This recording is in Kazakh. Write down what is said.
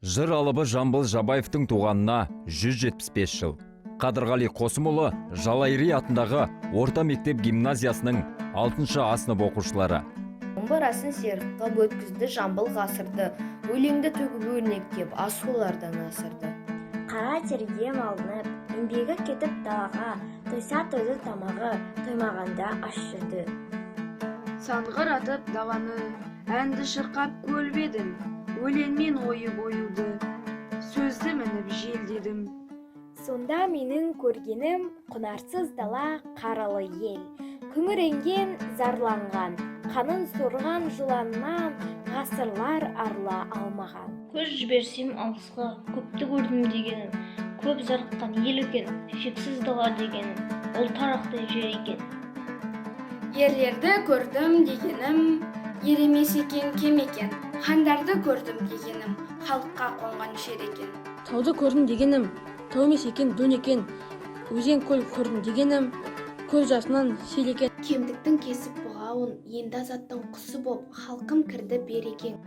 Жыр алыбы Жамбыл Жабаевтың туғанына 175 жыл. Қадырғали Қосымұлы, Жалайри атындағы орта мектеп гимназиясының 6 А сынып оқушылары. Домбырасын серік қып өткізді Жамбыл ғасырды. Өлеңді төгіп өрнектеп, асулардан асырды. Қара терге малынып, еңбегі кетіп далаға, тойса тойды тамағы, тоймағанда аш жүрді. Саңғыратып даланы, әнді шырқап көлбедім, өлеңмен ойып оюды, сөзді мініп желдедім. Сонда менің көргенім: құнарсыз дала, қаралы ел, күңіренген, зарланған, қанын сорған жыланнан ғасырлар арыла алмаған. Көз жіберсем алысқа, көпті көрдім дегенім, көп зарыққан ел екен, шексіз дала дегенім, ұлтарақтай жер екен. Ерлерді көрдім дегенім, ер емес екен, кем екен. Хандарды көрдім дегенім, халыққа қонған шер екен. Тауды көрдім дегенім, тау емес екен, дөң екен. Өзен, көл көрдім дегенім, көз жасынан сел екен. Кемдіктің кесіп бұғауын, енді азаттың құсы боп халқым кірді берекең.